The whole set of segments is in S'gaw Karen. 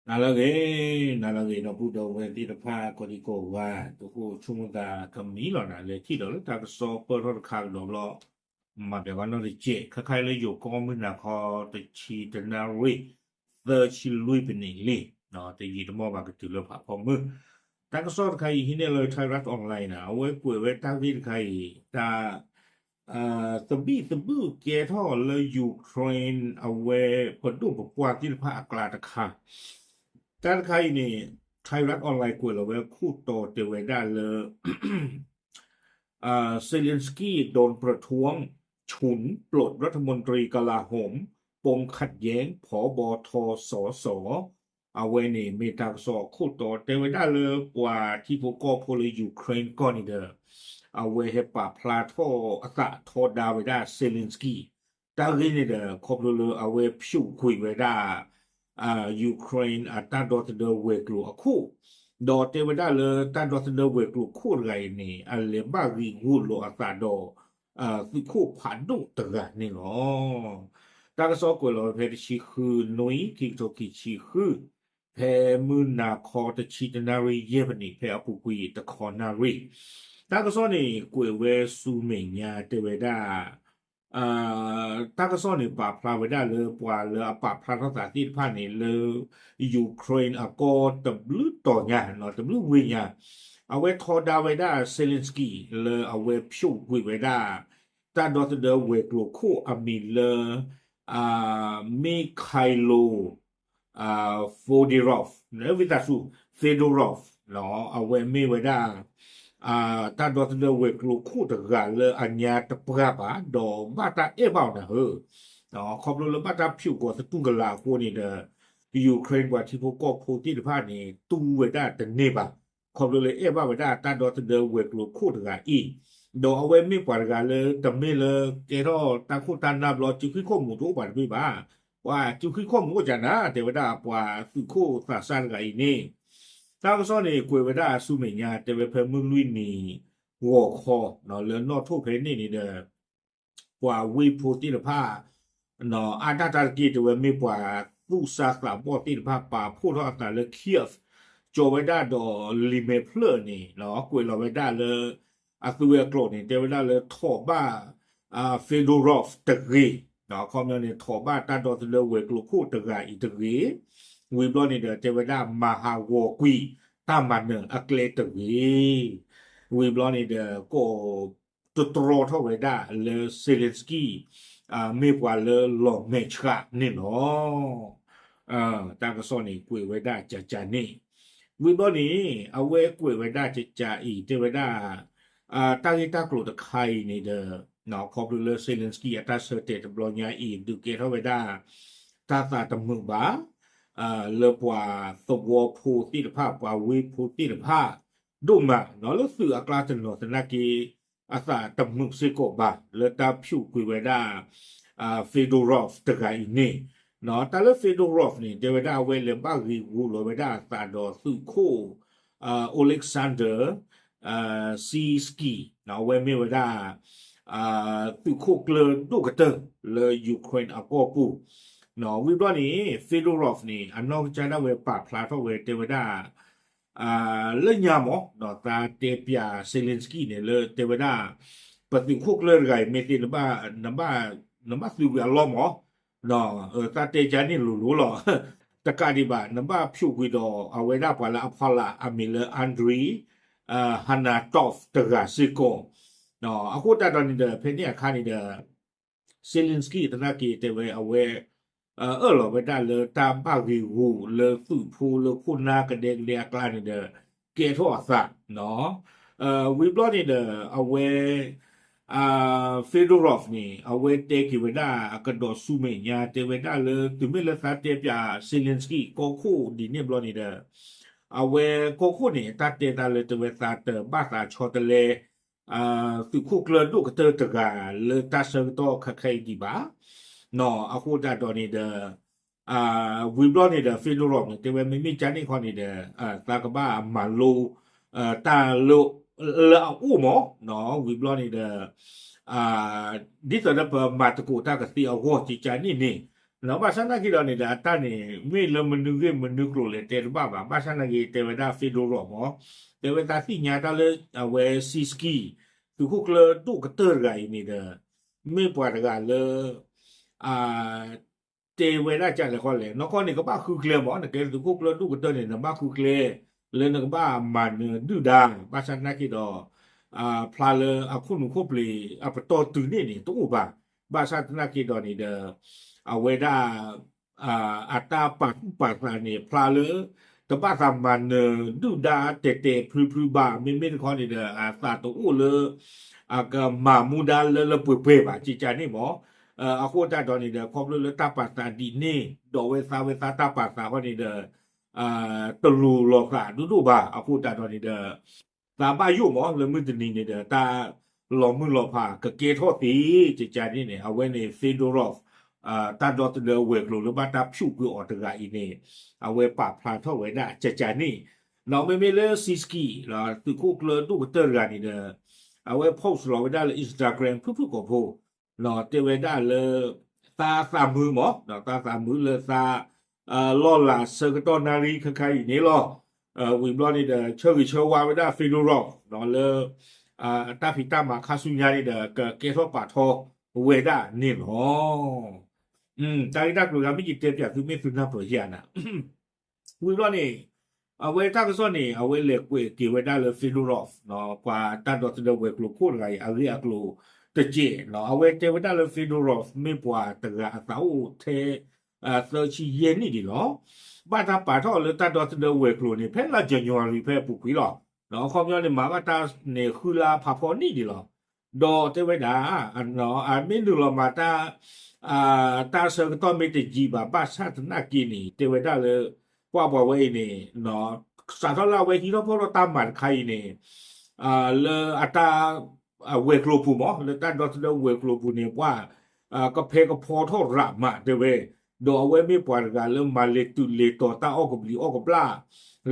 နၤလၢအဂ့ၤ, နၤလၢအဂ့ၤ ဒီပုၢ်ဒီဝဲၢ်သ့ၣ်တဖၣ် ကိးဒံကိးဂၤ, တဟိးဆိကမိၣ်သးကမံလီၤနၤ လဲၤထံၣ်ဒီးလၢတၢ်ကစီၣ်ပၢၢ်ထီၣ်တခါကဒီးဘျီ, မၤပျဲၤဘၣ်နီတစဲး ခါခါအံၤလၢယိၤကီၢ်မုၢ်နၤခီ တဆံတနၣ်ရံၣ် သၢဆံလွံၢ်ပနံးလံ, တယံာ်တမီၢ်ဘၣ်ကတုၤလၢဖးဖီမုၢ်, တၢ်ကစီၣ်တခါအံၤဟံးန့ၢ်လၢ Thairath Online နၤ အဝဲကွဲးဝဲတၢ်ဂ့ၢ်တခါအံၤ တၢ် သဘံၣ်သဘုၣ်ကဲထီၣ်လၢ Ukraine အဝဲပဒိၣ်ပပှၢ်သ့ၣ်တဖၣ်အကျါတခါ, တၢ်တခါအံၤန့ၣ် Thairath Online ကွဲးလီၤဝဲခိၣ်တီတဲဝဲဒၣ်လၢ Zelensky โดนประท้วง ฉุนปลดรัฐมนตรีกลาโหม ปมขัดแย้ง ผบ ท ส ส အဝဲန့ၣ်မ့ၢ်တၢ်ကစီၣ်ခိၣ်တီတဲဝဲဒၣ်လၢပှၤထံဖိကီၢ်ဖိလၢ Ukraine ကီၢ်န့ၣ်ဒီး အဝဲဟဲပာ်ဖျါထီၣ်အသးထီဒါဝဲဒၣ် Zelensky တၢ်ဂ့ၢ်န့ၣ်ဒီး ခီဖျိလၢအဝဲဖျိးကွံာ်ဝဲဒၣ် Ukraine အတၢ်ဒီသဒၢဝဲၤကျိၤအခိၣ်, ဒီးတဲဝဲဒၣ်လၢတၢ်ဒီသဒၢဝဲၤကျိၤခိၣ်တဂၤအံၤန့ၣ် အလဲၤဘၣ်ဂ့ၢ်ဂီၢ်လိာ်အသးဒီး သုးခိၣ်ဖးဒိၣ်တဂၤန့ၣ်လီၤ. တၢ်ကစီၣ်ကွဲးလီၤဝဲဖဲတဆံဃုနွံ ခံကထိခံဆံဃု, ဖဲမုၢ်နၤခီတဆံတနၣ်ရံၣ်ယဲၢ်ပနံး ဖဲအပူၤကွံာ်တခီနၣ်ရံၣ်, တၢ်ကစီၣ်န့ၣ်ကွဲးဝဲဆူမဲာ်ညါတဲဝဲဒၣ် တၢ်ကစီၣ်န့ၣ်ပာ်ဖျါဝဲဒၣ်လၢပှၤလၢအပာ်ဖျါထီၣ်သးသ့ၣ်တဖၣ်န့ၣ်လၢ Ukraine အကီၢ်တဘျုးတီၤညါ တဘျုးဝ့ၢ်ညါ, အဝဲထီဒါဝဲဒၣ် Zelensky လၢအဝဲဖျိးကွံာ်ဝဲဒၣ် တၢ်ဒီသဒၢဝဲၤကျိၤခိၣ်အမံၤလၢ Mikhailo Fedorov ဝံသးစူၤ Fedorov အဝဲမ့ၢ်ဝဲဒၣ် တၢ်ဒီသဒၢဝဲၤကျိၤခိၣ်တဂၤလၢအညါတပှၢ်ဘၣ် ဒီးဘၣ်တၢ်အဲၣ်ဘၣ်အီၤနၤဧၢ, ခီဖျိလၢဘၣ်တၢ်ဖျိးကိးသတူၢ်ကလာ်အဃိန့ၣ်ဒီး Ukraine ပှၤထံဖိကီၢ်ဖိသ့ၣ်တဖၣ်န့ၣ် တူၢ်ဝဲဒၣ်တန့ၢ်ဘၣ်, ခီဖျိလၢအဲၣ်ဘၣ်ဝဲဒၣ်တၢ်ဒီသဒၢဝဲၤကျိၤခိၣ်တဂၤအံၤ, ဒီးအဝဲမ့ၢ်ပှၤတဂၤလၢတမ့ၢ်လၢကဲထီၣ်တၢ်ခိၣ်တၢ်နၢ်ဘျီ စုခရံာ်ခိၣ်မူးတအိၣ်ပှၤတဘ့ၣ်ဘၣ်, ပှၤစုခရံာ်ခိၣ်မူးအိၣ်ကနၤ တဲဝဲဒၣ်ပှၤသုးခိၣ်သးစၢ်တဂၤအံၤန့ၣ်, တၢ်ကစီၣ်န့ၣ်ကွဲးဝဲဒၣ်ဆူမဲာ်ညါ တဲဝဲဖဲမုၢ်လွံၢ်နံၤဂီၤခီ လၢနီၣ်ထိၣ်ဖဲန့ၣ်န့ၣ်ဒီး ပှၤဝ့ၢ်ဖိသ့ၣ်တဖၣ် အါဒၣ်တၢ်တက့ၢ် တဲဝဲမ့ၢ်ပှၤသူၣ်စၢ်သးဘီၣ်သ့ၣ်တဖၣ် ပာ်ဖှိၣ်ထီၣ်အသးလၢ Kyiv ကၠီၤဝဲဒၣ်ဒီးလံာ်မဲာ်ဖျၢၣ်န့ၣ် ကွဲးလီၤဝဲဒၣ်လၢ အသုးဝဲၤကျိၤန့ၣ် တဲဝဲဒၣ်လၢထိးဘၣ် Fedorov တဂ့ၤ, အခီပညီန့ၣ် ထိးဘၣ်တၢ်ဒီသဒၢဝဲၤကျိၤခိၣ်တဂၤအံၤတဂ့ၤ, ဝံၤဘျီန့ၣ်ဒီး တဲဝဲဒၣ်မၤဟးဂီၤကွံာ်တၢ်မၤနၢၤအကျဲတဂ့ၤ, ဝံၤဘျီန့ၣ်ဒီး ကိး တတြီထီၣ်ဝဲဒၣ်လၢ Zelensky မ့ၢ်ပှၤလၢလီၤမဲာ်ဆှးန့ၣ်လီၤ. တၢ်ကစီၣ်န့ၣ်ကွဲးဝဲဒၣ်ကကန့ၣ်, ဝံၤဘျီန့ၣ် အဝဲကွဲးဝဲဒၣ်ကကအံၤ တဲဝဲဒၣ် တၢ်ဂ့ၢ်တၢ်ကျိၤတခါအံၤန့ၣ်ဒီး ခီဖျိလၢ Zelensky အတၢ်ဆၢတဲာ်တဘျီညါအံၤ ဒုးကဲထီၣ်ဝဲဒၣ် တၢ်သးတမုာ်ဘၣ် လၢပှၤသဝီဖိသ့ၣ်တဖၣ် ပှၤဝ့ၢ်ဖိသ့ၣ်တဖၣ် ဒိၣ်မး လၢသုးအကျါတနီၤသနာ်က့ အသးတမုာ်စ့ၢ်ကီးဘၣ် လၢတၢ်ဖျိးကွံာ်ဝဲဒၣ် Fedorov တဂၤအံၤန့ၣ်, တၢ်လၢ Fedorov န့ၣ် တဲဝဲဒၣ်အဝဲလဲၤဘၣ်ဂ့ၤဂီၤလီၤဝဲဒၣ်အသးဒီးသုးခိၣ် Oleksandr Syrskyi အဝဲမ့ၢ်ဝဲဒၣ် သုးခိၣ်ကျၢၢ်ဒိၣ်ကတၢၢ်လၢ Ukraine အကီၢ်ပူၤ, ဝံၤဘျီန့ၣ် Fedorov န့ၣ် အနီၢ်ကစၢ်ဒၣ်ဝဲပာ်ဖျါထီၣ်ဝဲတဲဝဲဒၣ် လၢညါမး သးတဲပၠး Zelensky န့ၣ်လၢတဲဝဲဒၣ် ပသုးခိၣ်ကျၢၢ်တဂၤအံၤ မ့ၢ်သ့ၣ် နဘၣ်သုးကွံာ်အလီၢ်မး, သးတဲကန့ၣ်လိၤလိၤလီၤ. တကးဒံးဘၣ် နဘၣ်ဖျိးကွံာ်ဒီးအဝဲဒၣ်ပှၤလၢအဖီလာ်အမံၤလၢ Andriy Hanatov တဂၤစ့ၢ်ကီး, အဃိသတးဒီးန့ၣ်ဒီး ဖဲန့ၣ်အခါန့ၣ်ဒီး Zelensky သနာ်က့တဲဝဲအဝဲ အၢၣ်လီၤဝဲဒၣ်လၢတၢ်ဘၣ်ဂ့ၤဂီၤလၢသုးဖိလၢခိၣ်နၢ်ကဒဲကဒဲအကျါန့ၣ်ဒီး ကဲထီၣ်အသး, ဝံၤဘျီန့ၣ်ဒီး အဝဲ Fedorov န့ၣ် အဝဲတဲက့ၤဝဲဒၣ်အကဒီးဆူမဲာ်ညါ တဲဝဲဒၣ်လၢ တုၤမ့ၢ်လၢသးတဲပၠး Zelensky ကီၢ်ခိၣ်ဒ်န့ၣ်ဘျီန့ၣ်ဒီး အဝဲကီၢ်ခိၣ်န့ၣ် တၢ်တဲသးလၢတဲဝဲသးတဘၣ်သးဆီတလဲ သုးခိၣ်ကျၢၢ်ဒိၣ်ကတၢၢ်တဂၤလၢတၢ်ဆၢကတီၢ်ခဲခါအံၤဒံးဘၣ်, အဃိသတးဒီးန့ၣ်ဒီး ဝံၤဘျီန့ၣ်ဒီး Fedorov န့ၣ် တဲဝဲမ့မ့ၢ်ကန့ၣ်ခီန့ၣ်ဒီး သးကဘၣ်မၤလိ တၢ်လၢ လၢအအိၣ်မး, ဝံၤဘျီန့ၣ်ဒီး ဒ်သိးဒီးပမၤသကိးတၢ်ကသ့အဂီၢ်ကကန့ၣ်န့ၣ် ဘၣ်ဆၣ်သနာ်က့ဒီးန့ၣ်ဒီး အတၢ်န့ၣ် မ့ၢ်လၢမနုၤဂ့ၢ်မနုၤကျိၤလဲၣ်တဲတဘၣ်ဘၣ်. ဘၣ်ဆၣ်သနာ်က့တဲဝဲဒၣ် Fedorov မ့ၢ် တဲဝဲသးသ့ၣ်ညါတၢ်လၢအဝဲ Syrskyi သုးခိၣ်ကျၢၢ်ဒိၣ်ကတၢၢ်တဂၤအံၤန့ၣ်ဒီး မ့ၢ်ပှၤတဂၤလၢ တဲဝဲဒၣ်ကလဲၣ်ဃီလဲၣ်, နီၢ်ကီၢ်န့ၣ် ကဘၣ်ဃုကျဲမ့ၢ် နကဲသုးခိၣ်ကျၢၢ်ဒိၣ်ကတၢၢ်န့ၣ် နဘၣ်ဃုကျဲ လၢနကဘၣ်မၤနၢၤဒုၣ်ဒါ, ဘၣ်ဆၣ်သနာ်က့ဒီး ဖျါလၢအခိၣ်နူာ်ခိၣ်ပျ့ၤအပတီၢ်တုၤန့ၣ်န့ၣ် တအိၣ်ဘၣ်. ဘၣ်ဆၣ်သနာ်က့ဒီးန့ၣ်ဒီး အဝဲဒၣ် အတၢ်ပာ်သူၣ်ပာ်သးန့ၣ် ဖျါလၢ တဘၣ်သးမၤနၢၤဒုၣ်ဒါတဲာ်တဲာ်ဖျုဖျုဘၣ်, မ့မ့ၢ်တခီန့ၣ်ဒီး အသးတအိၣ်လၢ အကမၤမူဒါလၢလၢပှဲၤပှဲၤဘၣ် ကကန့ၣ်မ့ၢ်. အဃိသတးဒီးန့ၣ်ဒီး ခီဖျိလၢတၢ်ပာ်သးဒ်န့ၣ် ဒီးဝဲသးဝဲသးတၢ်ပာ်သးဃီန့ၣ်ဒီး တလိၤလိာ်သးဒိၣ်ဒိၣ်ဘၣ်. အဃိသတးဒီးန့ၣ်ဒီး သးဘၣ်ယိၣ်မ့ၢ် လၢမုၢ်တနံၤန့ၣ်ဒီး တၢ်လီၤမုၢ်လီၤဖးကကဲထီၣ်သ့ ကကန့ၣ်န့ၣ် အဝဲန့ၣ် Fedorov တၢ်ဒီသဒၢဝဲၤကျိၤလၢဘၣ်တၢ်ဖၠူးကွံာ်အီၤတဂၤအံၤန့ၣ် အဝဲပာ်ဖျါထီၣ်ဝဲဒၣ်ကကန့ၣ်, ဒီးမ့မ့ၢ်လၢ Syrskyi သုးခိၣ်ကျၢၢ်ဒိၣ်ကတၢၢ်တဂၤန့ၣ်ဒီး အဝဲ post လီၤဝဲဒၣ်လၢ Instagram ဖုၣ်ဖုၣ်ကိာ်ဖိ တဲဝဲဒၣ်လၢ သးသးမုာ်မ့ၢ် သးသးမုာ်လၢသး လီၢ်လၤဆၢကတီၢ်နၣ်ရံၣ်ခဲခါအံၤန့ၣ်လီၤ. ဝံၤဘျီန့ၣ်ဒီး ဆၢဂ့ၤဆၢဝါဝဲဒၣ် Fedorov လၢ တၢ်ဖံးတၢ်မၤခါဆူညါန့ၣ်ဒီး ကကဲထီၣ်ပာ်ထီဝဲဒၣ်န့ၣ်လီၤ. တၢ်ဂ့ၢ်တၢ်ကျိၤဂၤမ့ၢ်ယတဲပၠးသုမ့ၢ်သုနၢ်ပၢၢ်ယၤနၤ ဝံၤဘျီန့ၣ် အဝဲတၢ်ကစီၣ်န့ၣ် အဝဲလဲၤကွဲးက့ၤဝဲဒၣ်လၢ Fedorov ပှၤတၢ်ဒီသဒၢဝဲၤကျိၤခိၣ်တဂၤအံၤ အဂ့ၢ်အကျိၤတကဲး, အဝဲတဲဝဲဒၣ်လၢ Fedorov မ့ၢ်ပှၤတဂၤအသးအိၣ်ထဲ သၢဆံယဲၢ်နံၣ်ဒံးလီၤ. ဘၣ်တၢ်ပာ်ထီၣ်လၢတၢ်ဒီသဒၢဝဲၤကျိၤန့ၣ် ဖဲလါ January ဖဲအပူၤကွံာ်လီၤ. အခီပညီန့ၣ် မၤဘၣ်တၢ်န့ၣ်ဃုလါဖးဖီနံၣ်ဒံးလီၤ. ဒီးတဲဝဲဒၣ် အမ့ၢ်နုာ်လီၤမၤတၢ် တၢ်ဆၢကတီၢ်မ့ၢ်တယံာ်ဘၣ် ဘၣ်ဆၣ်သနာ်က့န့ၣ် တဲဝဲဒၣ်လၢ ပှၤပှၤဝဲအံၤန့ၣ် စးထီၣ်လၢအဝဲဟံးထီၣ်ဖီၣ်ထီၣ်တၢ်မၤတခါအံၤန့ၣ် လၢအတၢ် ဝဲၤကျိၤပူၤမ့ၢ် လၢတၢ်ဒီသဒၢဝဲၤကျိၤပူၤန့ၣ် ပှၤ ကဖဲကဖီထီၣ်ရးမးတဲဝဲ, ဒီးအဝဲမ့ၢ်ပှၤတဂၤလၢမၤလဲၤတုၤလဲၤတီၤတၢ်အီၣ်ကဘျံးအီၣ်ကဘျၣ်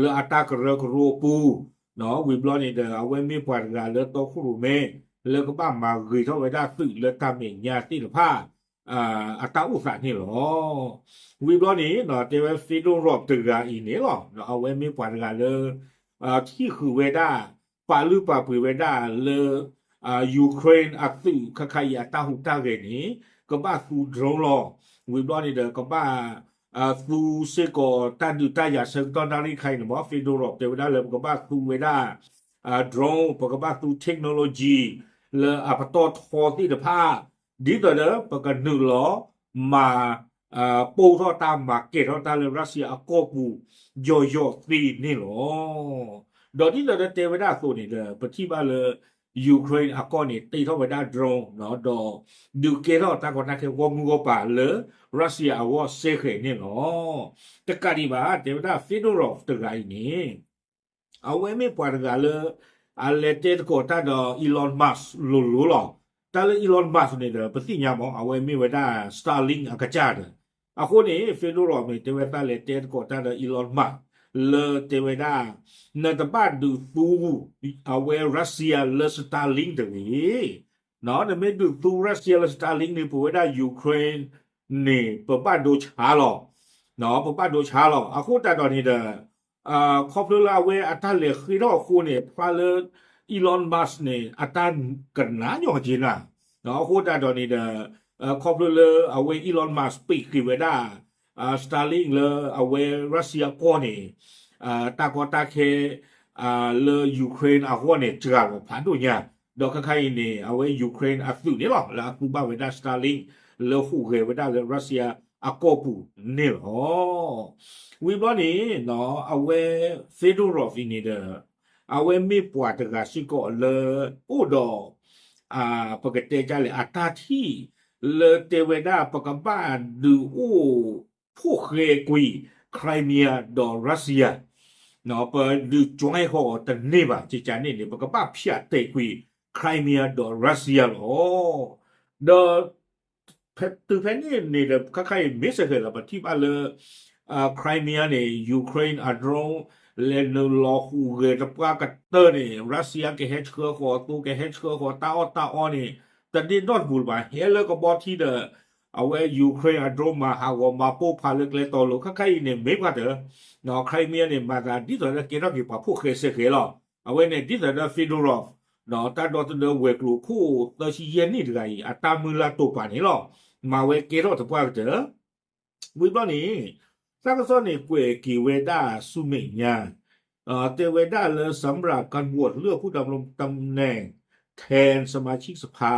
လၢအတၢ်ကရၢကရိအပူၤ, ဝံၤဘျီန့ၣ်ဒီး အဝဲမ့ၢ်ပှၤတဂၤလၢတီခိၣ်ရိၣ်မဲ လၢကဘၣ်မၤဂ့ၤထီၣ်ဝဲဒၣ်သုးလၢတၢ်မဲာ်ညါသ့ၣ်တဖၣ် အတၢ်အိၣ်သးန့ၣ်လီၤ. ဝံၤဘျီန့ၣ် တဲဝဲ Fedorov တဂၤအံၤန့ၣ်လီၤ. အဝဲမ့ၢ်ပှၤတဂၤလၢ ထံၣ်ဃုာ်ဝဲဒၣ် ပာ်လုၢ်ပာ်ပှ့ၤဝဲဒၣ်လၢ Ukraine အသုးခါခါအံၤအတၢ်ဟူးတၢ်ဂဲၤန့ၣ် ကဘၣ်သူ drone လီၤ. ဝံၤဘျီန့ၣ်ဒီး ကဘၣ် သူစ့ၢ်ကီးတၢ်ဒုးတၢ်ယၤဆၢကတီၢ်နၣ်ရံၣ်ခါအံၤန့ၣ်မ့ၢ် Fedorov တဲဝဲဒၣ်လၢ ပကဘၣ်သူဝဲဒၣ် drone, ပကဘၣ်သူ technology လၢအပတီၢ်ထီသ့ၣ်တဖၣ် ဒ်သိးဒီး ပကနုာ်လီၤမၤ ပိၢ်ထီၣ်တၢ်မၤကဲၤထီၣ်တၢ်လၢ Russia အကီၢ်ပူၤ ယီၤယီၤသ့န့ၣ်လီၤ. ဒီးဒ်သိးဒီးတဲဝဲဒၣ်အသိးန့ၣ်ဒီး ပထံၣ်ဘၣ်လၢ Ukraine အကီၢ်န့ၣ် တ့ထီၣ်ဝဲဒၣ် drone ဒီး ဒုးကဲထီၣ်တၢ်ကီတၢ်ခဲဂီၢ်မုၢ်ဂီၢ်ပၤလၢ Russia အဂီၢ်စဲဃဲၤန့ၣ်လီၤ. တကးဒံးဘၣ် တဲဝဲဒၣ် Fedorov တဂၤအံၤန့ၣ် အဝဲမ့ၢ်ပှၤတဂၤလၢ အလဲၤတဲသကိးတၢ်ဒီး Elon Musk လိၤလိၤလီၤ. တၢ်လၢ Elon Musk န့ၣ်ဒီး ပသ့ၣ်ညါမ့ၢ် အဝဲမ့ၢ်ဝဲဒၣ် Starlink အကစၢ်ဒီး အဃိန့ၣ် Fedorov န့ၣ် တဲဝဲသးလဲၤတဲသကိးတၢ်ဒီး Elon Musk လၢတဲဝဲဒၣ် နတဘၣ်ဒုးသူ အဝဲ Russia လၢ Starlink တဂ့ၤ နမ့ၢ်ဒုးသူ Russia လၢ Starlink န့ၣ် ပဝဲဒၣ် Ukraine န့ၣ် ပဘၣ်ဒိဆါလီၤ. ပဘၣ်ဒိဆါလီၤ. အဃိသတးဒီးန့ၣ်ဒီး ခီဖျိလၢအဝဲအတၢ်လဲၤဃ့ထီၣ်အဃိန့ၣ် ဖျါလၢ Elon Musk န့ၣ် အတၢ်ကနၣ်ညီက့ၤနၤ, အဃိသတးဒီးန့ၣ်ဒီး ခီဖျိလၢအဝဲ Elon Musk ပ့းဃ့ၤဝဲဒၣ် Starlink လၢအဝဲ Russia အကီၢ်န့ၣ် တၢ်ကီတၢ်ခဲ လၢ Ukraine အဂီၢ်န့ၣ် စှၤလီၤဖးဒိၣ်ညါ, ဒီးခဲခါအံၤန့ၣ် အဝဲ Ukraine အသုးန့ၣ်လီၤ လၢအသူဘၣ်ဝဲဒၣ် Starlink လၢဟူးဂဲၤဝဲဒၣ်လၢ Russia အကီၢ်ပူၤန့ၣ်လီၤ. ဝံၤဘျီန့ၣ် အဝဲ Fedorov အံၤန့ၣ်ဒီး အဝဲမ့ၢ်ပှၤတဂၤစ့ၢ်ကီးလၢ အိၣ်ဒီး ပကတဲဒ်လဲၣ် အတၢ်ထံၣ် လၢတဲဝဲဒၣ် ပကဘၣ်ဒုးအိၣ်ဖှိၣ်ဃဲကွံာ် Crimea ဒီး Russia, ပဒုး join ဃီအီၤတန့ၢ်ဘၣ် ကကန့ၣ်န့ၣ် ပကဘၣ်ဖၠးတဲာ်ကွံာ် Crimea ဒီး Russia လီၤ. ဒီး တုၤဖဲန့ၣ်န့ၣ်ဒီး ခါခါအံၤမ့ၢ်စ့ၢ်ကီးလီၤ ပထံၣ်ဘၣ်လၢ Crimea န့ၣ် Ukraine အ drone လဲၤနုာ်လီၤဟူးဂဲၤတပှၢ်ကတၢၢ်န့ၣ် Russia ကဟဲဆှၢဃီၤအသိ ကဟဲဆှၢဃီၤတၢ်အီၣ်တၢ်အီန့ၣ် တဒ့ၣ်နီတပူၤလၢၤဘၣ် ဟဲလၢကဘီထံဒီး အဝဲ Ukraine အ drone မၤဟးဂီၤမၤပိၢ်ဖးလၢကျဲတီၤလိၤ ခဲခါအံၤန့ၣ် မ့ၢ်ပှၤတၢၢ် Crimea န့ၣ် မၤသးဒ်သိးလၢကဲထီၣ်က့ၤပှၤဖှိၣ်ဃဲစဲဃဲလီၤ. အဝဲန့ၣ်ဒ်သိးဒီး Fedorov တၢ်ဒီသဒၢဝဲၤကျိၤခိၣ်သၢဆံယဲၢ်နံၣ်တဂၤအံၤ အတၢ်မုၢ်လၢ်တိာ်ပာ်န့ၣ်လီၤ. မၤဝဲကဲထီၣ်သပှၢ်ကတၢၢ် ဝံၤဘျီန့ၣ် တၢ်ကစီၣ်န့ၣ်ကွဲးက့ၤဝဲဒၣ်ဆူမဲာ်ညါ တဲဝဲဒၣ်လၢ สำหรับการโหวตเลือกผู้ดำรงตำแหน่งแทนสมาชิกสภา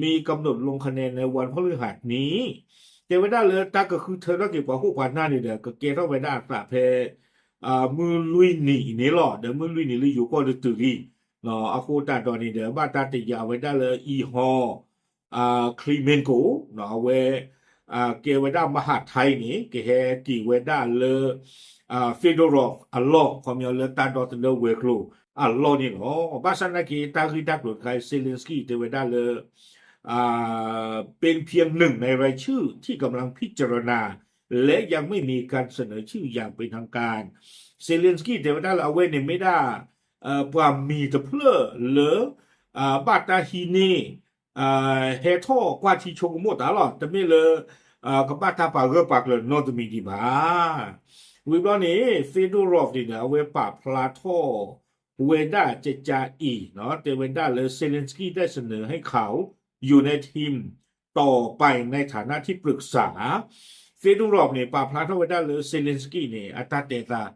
มีกำหนดลงคะแนนในวันพฤหัสนี้ တဲဝဲဒၣ်လၢတၢ်ကဃုထၢထီၣ်က့ၤပှၤဖှိၣ်ပှၤနၢ်န့ၣ်ဒီး ကကဲထီၣ်ဝဲဒၣ်အသးဖဲ မုၢ်လွံၢ်နံၤအံၤန့ၣ်လီၤ. ဒီးမုၢ်လွံၢ်နံၤလၢယိၤကီၢ်လၢတုၤလံ အဃိသတးဒီးန့ၣ်ဒီး ဘၣ်တၢ်တယာ်ဝဲဒၣ်လၢ အံၤဟီ Klimenko အဝဲ ကဲဝဲဒၣ် မဟါထဲန့ၣ် ကဟဲက့ၤဝဲဒၣ်လၢ Fedorov အလီၢ် ခီပညီလၢတၢ်ဒီသဒၢဝဲၤကျိၤအလီၢ်န့ၣ်လီၤ. ဘၣ်ဆၣ်သနာ်က့ တၢ်ဂ့ၢ်တၢ်ကျိၤတခါ Zelensky တဲဝဲဒၣ်လၢ เป็นเพียงหนึ่งในรายชื่อที่กำลังพิจารณาและยังไม่มีการเสนอชื่ออย่างเป็นทางการ Zelensky တဲဝဲဒၣ်လၢအဝဲန့ၣ်မ့ၢ်ဒၣ် ပှၤမံၤတဖျၢၣ်လၢ ဘၣ်တၢ်ဟံးန့ၢ် ဟဲထီၣ်ကွၢ်ထံဆိကမိၣ်တၢ်လီၤ. တမ့ၢ်လၢ ကဘၣ်တၢ်ပာ်ဂၢၢ်ပာ်ကျၢၤနီတမံၤဒံးဘၣ်. ဝံၤဘျီန့ၣ် Fedorov န့ၣ်ဒီး အဝဲပာ်ဖျါထီၣ်ဝဲဒၣ်ကကအံၤ တဲဝဲဒၣ်လၢ Zelensky ได้เสนอให้เขาอยู่ในทีมต่อไปในฐานะที่ปรึกษา Fedorov န့ၣ် ပာ်ဖျါထီၣ်ဝဲဒၣ်လၢ Zelensky န့ၣ် အတၢ်တဲသး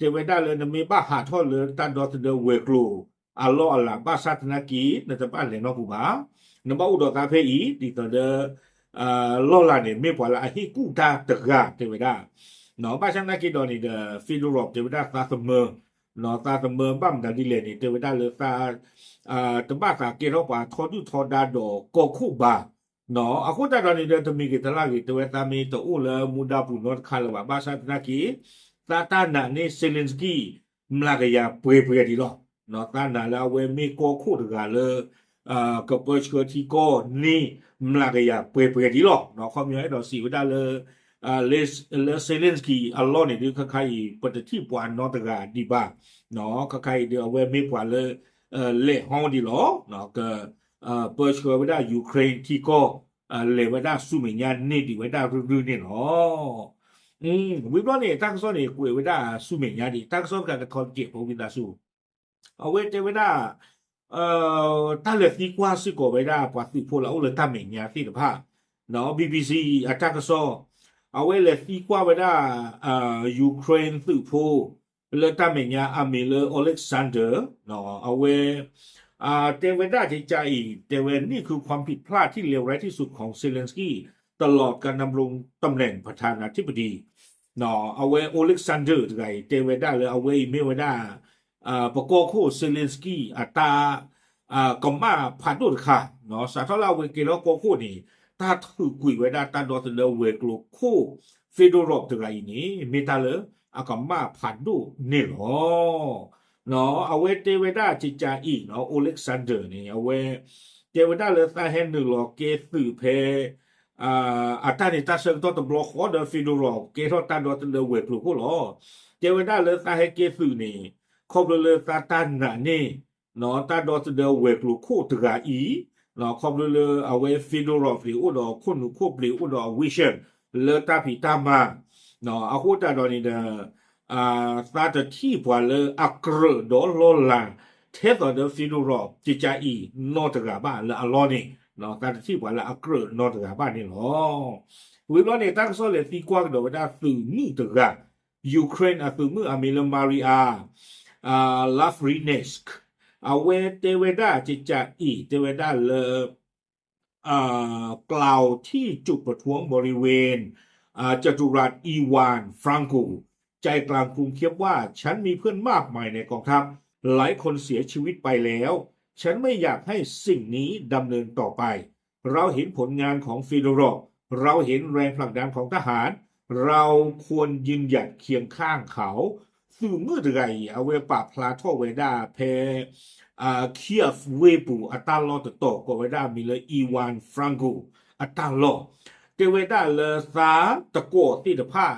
တဲဝဲဒၣ်လၢနမ့ၢ်ဘၣ်ဟးထီၣ်လၢတၢ်ဒီသဒၢဝဲၤကျိၤ အလီၢ်အလၤ ဘၣ်ဆၣ်သနာ်က့ နတဘၣ်လဲၤနီၢ်ပူၤဘၣ်. နဘၣ်အိၣ်ဒီးသးဖဲအံၤ ဒ်သိးဒီး လီၢ်လၤန့ၣ် မ့ၢ်ပှၤလၢအဟ့ၣ်ကူၣ်တၢ်တဂၤတဲဝဲဒၣ်. ဘၣ်ဆၣ်သနာ်က့ဒီးန့ၣ်ဒီး Fedorov တဲဝဲဒၣ်သးသမၢ သးသမၢဘၣ်မတၤဒ်လဲၣ်န့ၣ် တဲဝဲဒၣ်လၢသး တဘၣ်သးကဲထီၣ်ပှၤထီဒုၣ်ထီဒါဒီးကီၢ်ခိၣ်ဘၣ် အဃိသတးဒီးန့ၣ်ဒီး တမံၤဂ့ၤတလၢ်ဂ့ၤ တဲဝဲသးမ့ၢ်တအိၣ်လၢမူဒါပူၤနီတခါလၢၤဘၣ်. ဘၣ်ဆၣ်သနာ်က့ သးတၢ်နာ်န့ၢ် Zelensky မျးကယၤပှဲၤပှဲၤဒံးလီၤ. သးနာ်လၢအဝဲမ့ၢ်ကီၢ်ခိၣ်တဂၤလၢ ကပၢဆှၢထံကီၢ်န့ၢ်မျးကယၤပှဲၤပှဲၤဒံးလီၤ. ခီပညီအဲၣ်ဒိးစံးဝဲဒၣ်လၢ လၢ Zelensky အလီၢ်န့ၣ်ဒုး ခဲခါအံၤ ပတထံၣ်ပှၤနီတဂၤဒံးဘၣ်. ခဲခါအံၤဒုး အဝဲမ့ၢ်ပှၤလၢ လဲၤဟီဒံးလီၤ. က ပၢဆှၢဝဲဒၣ် Ukraine ထံကီၢ် လဲၤဝဲဒၣ်ဆူမဲာ်ညါန့ၢ်ဒံးဝဲဒၣ်ရုၢ်ရုၢ်န့ၣ်လီၤ. ဝံၤဘျီန့ၣ် တၢ်ကစီၣ်န့ၣ် ကွဲးဝဲဒၣ်ဆူမဲာ်ညါဒံး တၢ်ကစီၣ်တခါကထီတကဲးဖိဝံသးစူၤ အဝဲတဲဝဲဒၣ် တၢ်လဲၤသံကွၢ်စ့ၢ်ကီးဝဲဒၣ်ပှၤသုးဖိလၢအအိၣ်လၢတၢ်မဲာ်ညါသ့ၣ်တဖၣ် BBC အတၢ်ကစီၣ် အဝဲလဲၤသံကွၢ်ဝဲဒၣ် Ukraine သုးဖိ လၢတၢ်မဲာ်ညါအမံၤလၢ Oleksandr အဝဲ တဲဝဲဒၣ်ကကအံၤ တဲဝဲ นี่คือความผิดพลาดที่เลวร้ายที่สุดของ Zelensky ตลอดการดำรงตำแหน่งประธานาธิบดี အဝဲ Oleksandr တဂၤအံၤ တဲဝဲဒၣ်လၢအဝဲအံၤမ့ၢ်ဝဲဒၣ် ပကီၢ်ခိၣ် Zelensky အတၢ် ကမၣ်ဖးဒိၣ်တခါ စးထီၣ်လၢအဝဲကဲထီၣ်ကီၢ်ခိၣ်န့ၣ် တၢ်ထုးကွံာ်ဝဲဒၣ်တၢ်ဒီသဒၢဝဲၤကျိၤခိၣ် Fedorov တဂၤအံၤန့ၣ် မ့ၢ်တၢ်လၢအကမၣ်ဖးဒိၣ်န့ၣ်လီၤ. အဝဲတဲဝဲဒၣ်ကကအံၤ Oleksandr န့ၣ် အဝဲ တဲဝဲဒၣ်လၢသးဟဲနုာ်လီၤကဲသုးဖဲ အတၢ်န့ၣ်တၢ်ဆၢကတီၢ်တဘျီဃီဒီး Fedorov ကဲထီၣ်တၢ်ဒီသဒၢဝဲၤကျိၤခိၣ်လီၤ. တဲဝဲဒၣ်လၢသးဟဲကဲသုးန့ၣ် ခီဖျိလၢသးတၢ်နာ်န့ၢ် တၢ်ဒီသဒၢဝဲၤကျိၤခိၣ်တဂၤအံၤ ခီဖျိလၢအဝဲ Fedorov န့ၣ် အိၣ်ဒီးခိၣ်နူာ်ခိၣ်ပျ့ၤ အိၣ်ဒီးအ vision လၢတၢ်ဖံးတၢ်မၤ အဃိသတးဒီးန့ၣ်ဒီး သးတထံၣ်ပှၤလၢအကြၢးဒီးလီၢ်လၤ ထဲသိးဒီး Fedorov ကကအံၤနီတဂၤဘၣ်လၢအလီၢ်န့ၣ် သးတထံၣ်ပှၤလၢအကြၢးနီတဂၤဘၣ်န့ၣ်လီၤ. ဝံၤဘျီန့ၣ် တၢ်ကစီၣ်လဲၤသံကွၢ်ကဒီးဝဲဒၣ်သုးမုၢ်တဂၤ Ukraine အသုးမုၢ်အမံၤလၢ Maria Lavrinec အဝဲတဲဝဲဒၣ်ကကအံၤ တဲဝဲဒၣ်လၢ กล่าวที่จุดประท้วงบริเวณ จตุรัส อีวาน ฟรังโก ใจกลางกรุงเคียฟว่า ฉันมีเพื่อนมากมายในกองทัพ หลายคนเสียชีวิตไปแล้ว ฉันไม่อยากให้สิ่งนี้ดำเนินต่อไป เราเห็นผลงานของ Fedorov เราเห็นแรงผลักดันของทหาร เราควรยืนหยัดเคียงข้างเขา သုးမုၢ်တဂၤအံၤ အဝဲပာ်ဖျါထီၣ်ဝဲဒၣ်ဖဲ Kyiv ဝ့ၢ်ပူၤအတၢ်လီၢ်တတီၤ ကိးဝဲဒၣ်အမံၤလၢ Ivan Franko အတၢ်လီၢ် တဲဝဲဒၣ်လၢသးတကိးသ့ၣ်တဖၣ်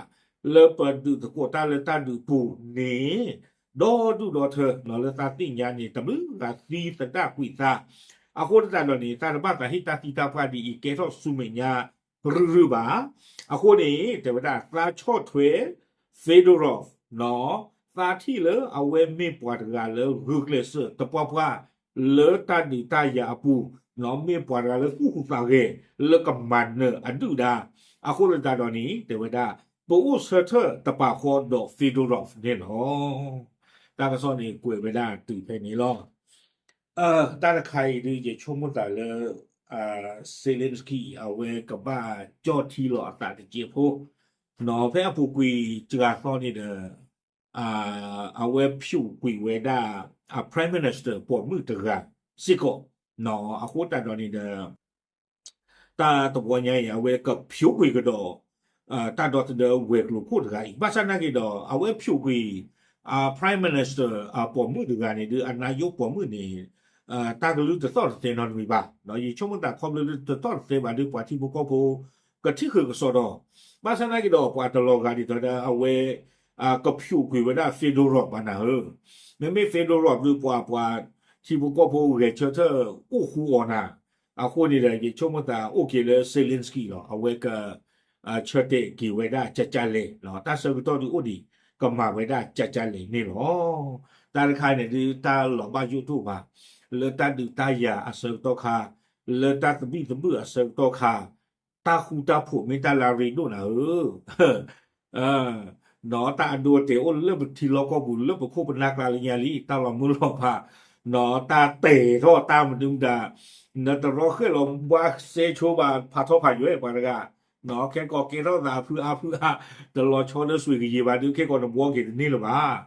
လၢပဒုးသကိးတၢ်လၢတၢ်ဒုးပူၤန့ၣ် ဒီဒူၣ်ဒီထၢ လၢသးသ့ၣ်ညါန့ၣ် တဘျုးဂၤသံသဒၣ်ကွံာ်သး အဃိသတးဒီးန့ၣ် သးတဘၣ်သးဟ့ၣ်တၢ်သံတၢ်ပှၢ်ဒ်အံၤ ကဲထီၣ်ဆူမဲာ်ညါ တၢ်တပာ်ဖှိၣ်တၢ်တဂ့ၤတဂ့ၤဘၣ်. အဃိန့ၣ် တဲဝဲဒၣ် သးဆီၣ်ထွဲ Fedorov သးထံၣ်လၢအဝဲမ့ၢ်ပှၤတဂၤလၢဂုာ်ကျဲးစၢးတပှၢ်ပှၢ် လၢတၢ်ဒုးတၢ်ယၤအပူၤ, မ့ၢ်ပှၤတဂၤလၢသူၣ်ဟူးသးဂဲၤ လၢကမၤနၢၤအဒုၣ်ဒါ. အဃိသတးဒီးန့ၣ် တဲဝဲဒၣ် ပအိၣ်ဆၢထၢၣ်တပာ်ဃီဒီး Fedorov န့ၣ်လီၤ. တၢ်ကစီၣ်န့ၣ်ကွဲးဝဲဒၣ်တုၤဖဲန့ၣ်လီၤ. တၢ်တခါအံၤဒုး ယဆိကမိၣ်သးလၢ Zelensky အဝဲကဘၣ်ကၠီၣ်ထံလီၤအသးတစဲးဖိ, ဖဲအပူၤကွံာ်စှၤသီန့ၣ်ဒီး အဝဲဖျိးကွံာ်ဝဲဒၣ် Prime Minister ပိာ်မုၣ်တဂၤစ့ၢ်ကီး, အဃိသတးဒီးန့ၣ်ဒီး တၢ်တဝီညါအံၤ အဝဲကဖျိးကွံာ်ကဒီး တၢ်ဒီသဒၢဝဲၤကျိၤခိၣ်တဂၤအံၤ, ဘၣ်ဆၣ်နာ်က့ၤဒီး အဝဲဖျိးကွံာ် Prime Minister ပိာ်မုၣ်တဂၤန့ၣ်ဒုး အနါယိပိာ်မုၣ်န့ၣ် တၢ်ကလုၢ်တသီၣ်တသဲနီတမံၤဘၣ်. ယဆိကမိၣ်သးခီဖျိလၢတသီၣ်တသဲဘၣ်ဒုး ပှၤထံဖိကီၢ်ဖိ ကထံၣ်ဃုာ်ကစီဒီ, ဘၣ်ဆၣ်နာ်က့ၤဒီး ပှၤတလီၤဂာ်ဒ်သိးဒီး အဝဲ ကဖျိးကွံာ်ဝဲဒၣ် Fedorov ဘၣ်နၤဧၢ, မ့မ့ၢ် Fedorov ဒုး ပှၤ ပှၤထံဖိကီၢ်ဖိဂဲၤဆၢထၢၣ်အိၣ်ဃူအီၤနၤ, အဃိန့ၣ်ဒီး ယဆိကမိၣ်သးအိၣ်က့ၤလၢ Zelensky လီၤ. အဝဲက ဆၢတဲာ်က့ၤဝဲဒၣ်ကကလဲၣ်, တၢ်ဆၢကတီၢ်ဒုးအိၣ်ဒံး ကမၤဝဲဒၣ်ကကလဲၣ်န့ၣ်လီၤ. တၢ်တခါန့ၣ်ဒုး တၢ်လီၤဘၣ်ယိၣ်တအိၣ်ဘၣ်, လၢတၢ်ဒုးတၢ်ယၤအဆၢကတီၢ်ခါ, လၢတၢ်သဘံၣ်သဘုၣ်အဆၢကတီၢ်ခါ, တၢ်ဃူတၢ်ဖိးမ့ၢ်တၢ်လၢအရ့ဒိၣ်နၤဧၢ နီၢ် တၢ်အဒိအတဲာ်အိၣ်လၢပထံလီၢ်ကီၢ်ပူၤ လၢပခိၣ်ပနၢ်ကျါလၢညါလံ တၢ်လီၤမုၢ်လီၤဖး, နီၢ် တၢ်တဲာ်ထီၣ်တၢ်မနုၤမတၤ, နတရီဃဲၣ်လီၤဘှါစဲဆိဘၣ် ဖးထီဖးယွဲၢ်ပှၤတဂၤ, နီၢ် ခဲကီးကဲထီၣ်သးအဖုအါဖုအါ, တလီၤဆီလၢစွ့ၤကယံၤဘၣ်ဒုး ခဲကီးနဘှီက့ၤတန့ၢ်လၢၤဘၣ်.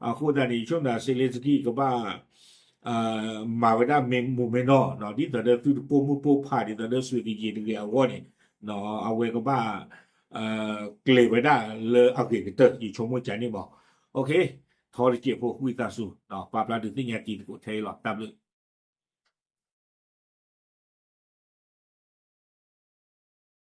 အဃိသတးန့ၣ် ယဆိကမိၣ် Zelensky ကဘၣ် မၤဝဲဒၣ်မ့ၢ်မိၢ်မ့ၢ်နီၢ် ဒ်သိးဒီးသုတပိာ်မုၣ်ပိာ်ဖး ဒ်သိးဒီးစွ့ၤကယံၤတဂ့ၤအဂီၢ်န့ၣ်, အဝဲကဘၣ် ကျဲၤဝဲဒၣ်လၢအဂ့ၤကတၢၢ် ယဆိကမိၣ်ကန့ၣ်မး. ထီတစဲးဖိ ဝံသးစူၤ ပာ်ဖျါဒုးသ့ၣ်ညါတံၤသကိးထဲအံၤလီၤ. တၢ်ဘျုး